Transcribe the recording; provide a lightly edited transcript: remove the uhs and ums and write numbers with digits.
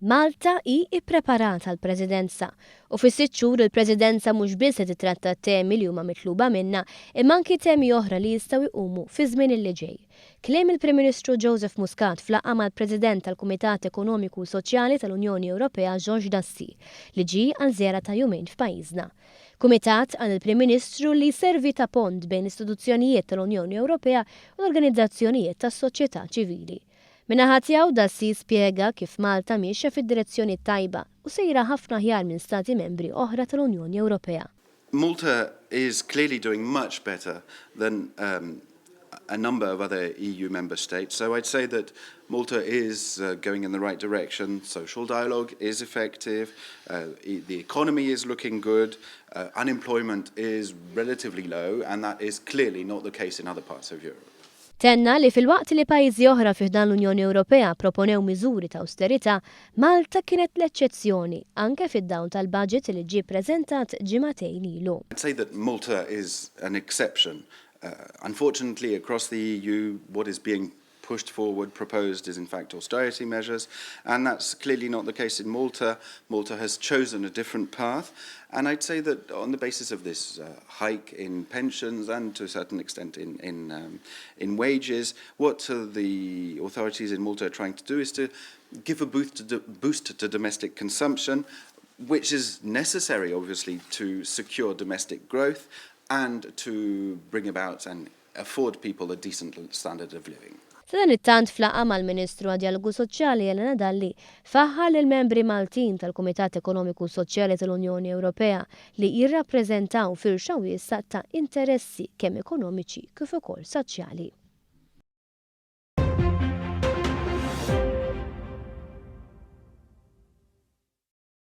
Malta hi ppreparata għall-Presidenza u fis-sitt xhur il-Presidenza mhux biss se titratta t-temi li huma mitluba minnha imma anki temi oħra li jistgħu jqumu fiż-żmien li ġej. Kliem il-Prim Ministru Joseph Muscat f'laqgħa mal-President tal-Kumitat Ekonomiku u Soċjali tal-Unjoni Ewropea Georges Dassi li ġie għal żjara ta' jumejn f'pajjiżna. Kumitat, qal il-Prim Ministru, li jservi ta' pont bejn l-istituzzjonijiet tal-Unjoni Ewropea u l-organizzazzjonijiet tas-soċjetà ċivili. Min-naħa tiegħu, Dassi spjega kif Malta miexja fid-direzzjoni t-tajba u sejra ħafna aħjar minn stati membri oħra tal-Unjoni Ewropea. Malta is clearly doing much better than um, a number of other EU member states. So I'd say that Malta is going in the right direction. Social dialogue is effective. The economy is looking good. Unemployment is relatively low, and that is clearly not the case in other parts of Europe. Tenna li filwaqt li pajjiżi oħra fi ħdan l-Unjoni Ewropea proponew miżuri ta' austerità, Malta kienet l-eċċezzjoni anke fid-dawl tal-budget li ġie preżentat ġimagħtejn ilu. I'd say that Malta is an exception. Unfortunately, across the EU, what is being pushed forward, proposed, is in fact austerity measures, and that's clearly not the case in Malta. Malta has chosen a different path, and I'd say that on the basis of this hike in pensions and to a certain extent in wages, what the authorities in Malta are trying to do is to give a boost to domestic consumption, which is necessary, obviously, to secure domestic growth and to bring about and afford people a decent standard of living. Sadanittant f'laqgħa mal-Ministru għad-Djalogu Soċjali Helena Dalli faħħar lill-membri Maltin tal-Kumitat Ekonomiku Soċjali tal-Unjoni Ewropea li jirrappreżentaw firxa wiesgħa ta' interessi kemm ekonomiċi kif ukoll soċjali.